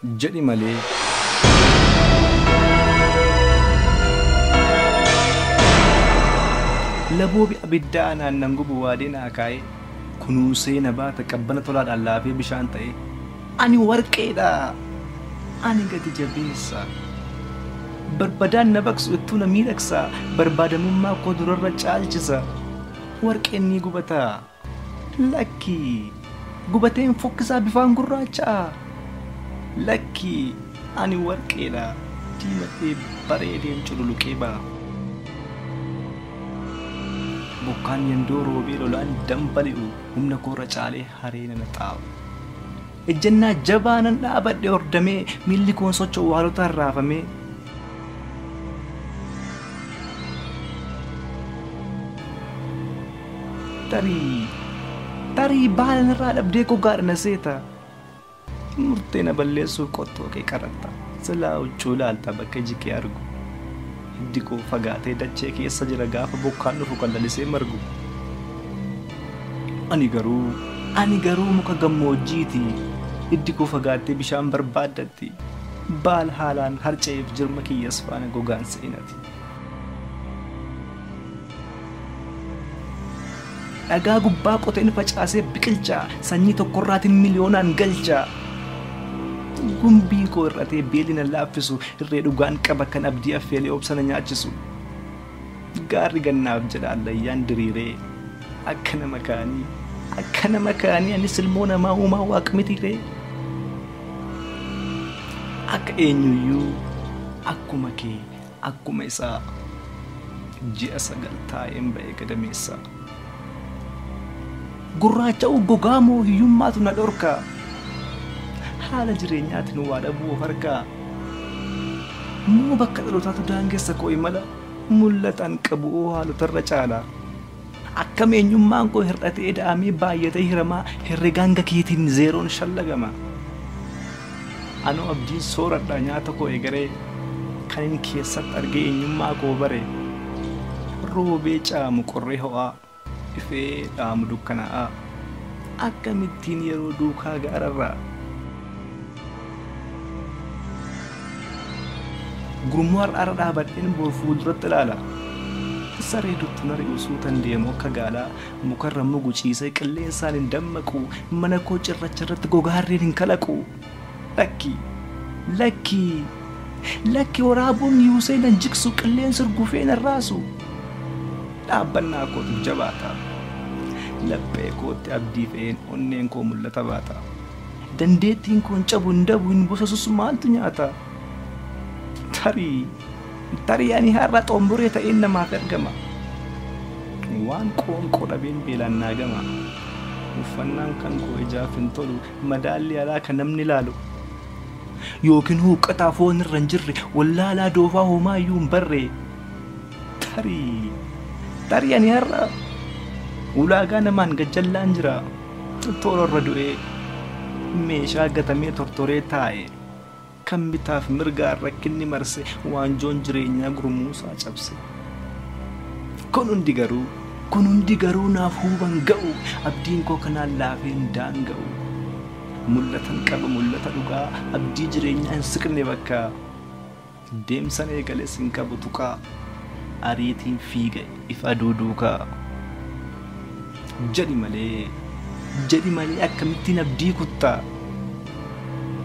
Jedhi malee. Laboobi abiddaa anaan nan gubu waadee naa kaa'ee kunuunsee na baata qabbana tolaadhaan laafee bishaan ta'e. Ani warqeedha. Ani gati jabeessa. Barbadaan na baqsu ittuu na miidhagsa. Barbaadamummaa koo durarra caalchisa. Warqeen ni gubata. Lakki. Gubateen fokkisaa bifaan gurraacha'a. Lakki. Ani warqeedha. Diimadhee bareedeen cululuqee ba'a. Bokkaan yandoo roobee lolaan dambali'u humna koorra caalee haree nana xaa'u. Ejjennaa jabaa nan dhaabadhe hordamee miilli koon socho'u haalotaan raafamee. Tarii tarii baala narraa dhabdee gogaadha na seeta. Murtee na balleessuuf qottoo kee qaratta. Silaa huccuu ilaalta bakka iji kee argu. Hiddi koo fagaatee dachee keessa jira gaafa bokkaan dhufu kan lalisee margu. Ani garuu muka gammoojjiiti. Hiddi koo fagaattee bishaan barbaaddatti. Baala haalaan harca'eef jirma kiyyas faana gogaan seenati. Dhagaa gubbaa qoteen facaasee biqilchaa sanyii tokkorraatiin miliyoonaan galchaa. Gumbii koo irratee beelli na laaffisu, irree dhugaan qaba kan abdii affeelee obsa na nyaachisu. Gaarri gannaaf jedha allayyaan diriiree akka nama kaanii anis ilmoo namaa uumaa waaq mitiiree. Akka eenyuyyuu akkuma kee akkuma isaa ji'a 9 taa'een ba'e gadameessa. Gurraacha'uu gogaa moo hiyyummaatu na dhorka? Haala jireenyaatiin waa dhabuu of harkaa. Moo bakka dhalootaatu daangessa koo imala mul'atan qabu oo haalotarra caala. Akkam eenyummaan koo hir'atee da'amee baay'atee hiramaa herregaan keetiin zeeroon shallagama. Anoo abdiin sooradha nyaata koo egeree kan inni keessatti argee eenyummaa koo bare. Roobee caamu qorree ho'aa ifee dhaamu dukkanaa'aa. Akkamittiin yeroo duukaa gaararraa. Gurmuu har'aarra dhaabadheen bor fuulduratti ilaala. Saree duttu na ri'u suutan deemu akka gaalaa, mukarra mugu ciisee qilleensaan hin dammaqu, mana koo cirracha irratti gogaarreen hin kalaqu. Lakki, lakki, lakki, waraabuun yuusee nan jigsu, qilleensi urgufee nan raasu. Dhaabbannaa kootu jabaata. Laphee kootti abdii fe'een onneen koo mul'ata baata. Dandeettiin koo hin cabu, hin dabu, hin bososus maaltu nyaata? Tarii tarii ani har'a xomboree ta'een namaaf ergama. Waan qoonqoo dhabeen beelaan naa gama. Uffannaan kan koo ijaaf hin tolu, madaalli alaa kan namni ilaalu. Yookiin huuqqataa foon irra hin jirre, wallaalaa doofaa homaayyuu hin barre. Tarii tarii ani har'a ulaagaa namaan gajjallaan jira. Toora irra du'ee meeshaa gatamee tortoree taa'e. Kan bitaaf mirgaan rakkinni marse, waanjoon jireenyaa gurmuusaa cabse. Kun hundi garuu naaf huban ga'u, abdiin koo kanaan laafee hin daanga'u. Mul'atan qaba, mul'ata dhugaa, abdii jireenyaa hin siqne bakka. Deemsan eegales hin qabu tuqaa, ariitiin fiiga ifa aduu duukaa. Jedhi malee, jedhi malee, akkamittiin abdii kuttaa?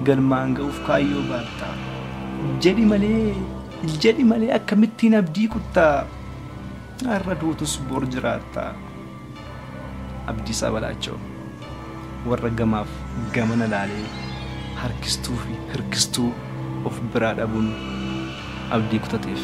Galmaan ga'uuf kaayyoo baattaa. Jedhi malee, jedhi malee, akkamittiin abdii kuttaa? Har'a duutus bor jiraattaa. Abdiisaa Balaachoo warra gamaaf gamana laalee harkistuu fi hirkistuu of biraa dhabuun abdii kutateef.